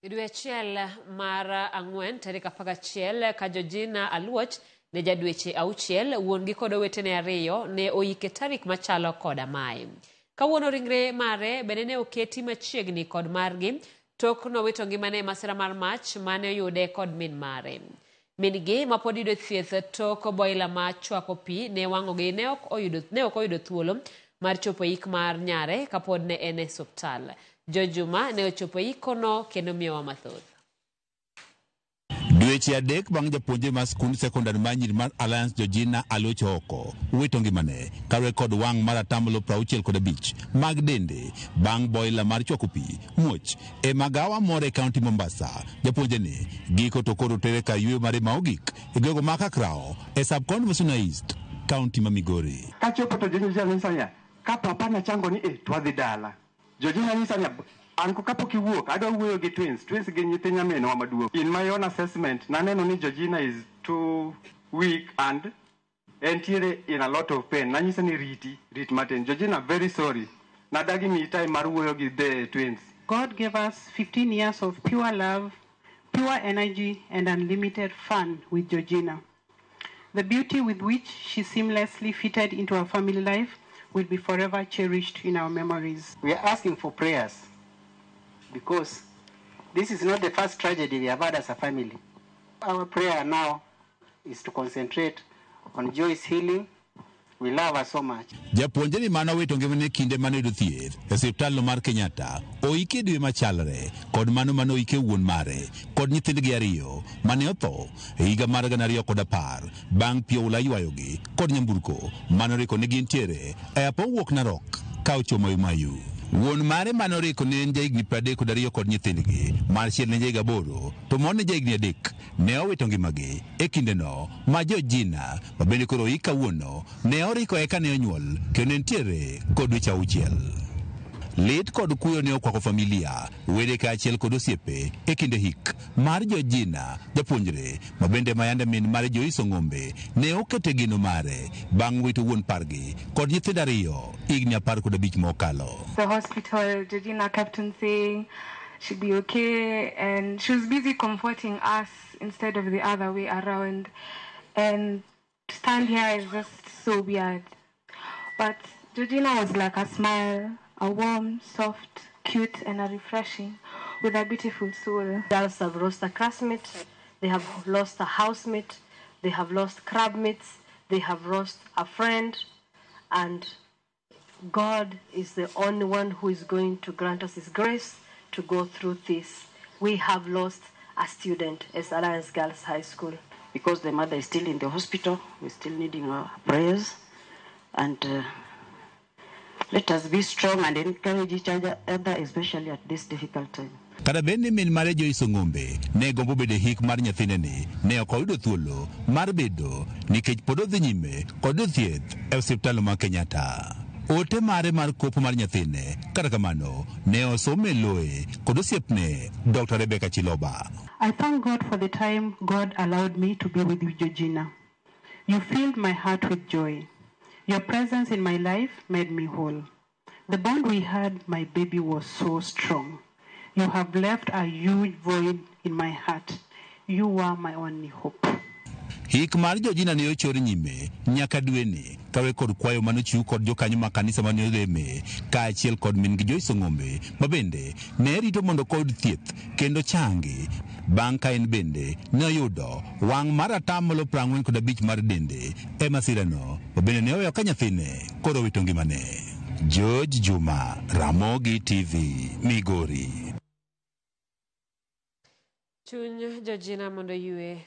E dwe achiel mar ang'wen tarik 11 ka Georgina Aluoch ne ja dweche 6, wuon-gi kod owetene 2 ne oike tarik machalo koda mae. Kawuono ringre mare bende ne oketi machiegni kod margi tok nowito ngimane e masira mar mach mane oyude kod min mare. Min-gi ma pod yudo thieth tok boila ma chwako pi ne wang'ogi ne ok oyudo thuolo mar chopo e ik mar nyare kapod ne en e osiptal. George Juma ne ochopo e ikono kendo miyowa mathoth. Dweche 3 bang' japuonjre mar skund sekondar mar nyiri mar Alliance Georgina Aluoch oko wito ngimane kaluwore kod wang' mar atamalo 65 mag dende bang' boila mar chwako pi muoch e magawa moro e kaunti Mombasa. Japuonjre ni giko to koro tere kar yueyo mare ma ogik e gwego ma Kakrao e sub county ma Suna East, kaunti ma Migori. Kachopo to Georgina nyisa niya, ka papa nachango ni e to wadhi dala. Georgina nyisa niya, anko kapok iwuok adwa wuoyo gi twins, twins gin nyithi nyaminwa maduong'. In my own assessment naneno ni Georgina is too weak and entiere in a lot of pain. Nanyise ni riti, rit matin. Georgina, very sorry. Nadagi miyi time mar wuoyo gi the twins. God gave us 15 years of pure love, pure energy, and unlimited fun with Georgina. The beauty with which she seamlessly fitted into our family life will be forever cherished in our memories. We are asking for prayers because this is not the first tragedy we have had as a family. Our prayer now is to concentrate on Joy's healing. We love her so much. Japuonjre ni mane owito ngimane kinde mane oyudo thieth e osiptal mar Kenyatta oike dwe machalre kod mano mane oike wuon mare kod nyithindgi 2 mane otho e higa mar 2010 bang' pi oula ywayogi kod nyamburko mane oriko ni gintiere e apo wuok Narok ka ochomo Mayu. Wuon mare mane oriko ne en jahigni 32 kod nyithindgi mar chiel ne jahigni 8 to moro ne jahigni 3 ne owito ngimagi e kindeno ma Georgina ma bende koro oik kawuono ne oriko eka ne onyuol kendo entiere kod dweche 6. Lit kod kuyo ne okwako familia, wede kaachiel kod osiepe e kinde hik mar Georgina japuonjre ma bende mayande min mare Joyce Ong'ombe ne okete geno mare bang' wito wuon pargi kod nyithindo 2 higni 15 mokalo. The hospital, Georgina kept on saying she'd be okay, and she was busy comforting us instead of the other way around. And to stand here is just so weird. But Georgina was like a smile, a warm, soft, cute, and a refreshing, with a beautiful soul. Girls have lost a classmate, they have lost a housemate, they have lost clubmates, they have lost a friend, and God is the only one who is going to grant us His grace to go through this. We have lost a student as Alliance Girls High School. Because the mother is still in the hospital, we're still needing our prayers, and let us be strong and encourage each other, especially at this difficult time. Kata bed ni min mare Joyce Ong'ombe ne gombo bedo e hik mar nyathine ni, ne ok oyudo thuolo mar bedo nikech pod odhi nyime kod yudo thieth e osiptal ma Kenyatta. Ote mare mar kopo mar nyathine, kata kamano, ne osome loe kod osiepne Dr. Rebecca Chiloba. I thank God for the time God allowed me to be with you, Georgina. You filled my heart with joy. Your presence in my life made me whole. The bond we had, my baby, was so strong. You have left a huge void in my heart. You were my only hope. Hik mar Georgina ne ochor nyime nyaka dweni kawe kod kwayo mane ochiw kod jokanyo mag kanisa mane oleme kaachiel kod min-gi Joyce Ong'ombe ma bende ne rito mondo koyud thieth kendo changi bang' ka en bende ne oyudo wang' mar atamalo 45 mar dende e masirano ma bende ne oweyo ka nyathine koro owito ngimane. George Juma, Ramogi TV, Migori. Chuny Georgina mondo ywe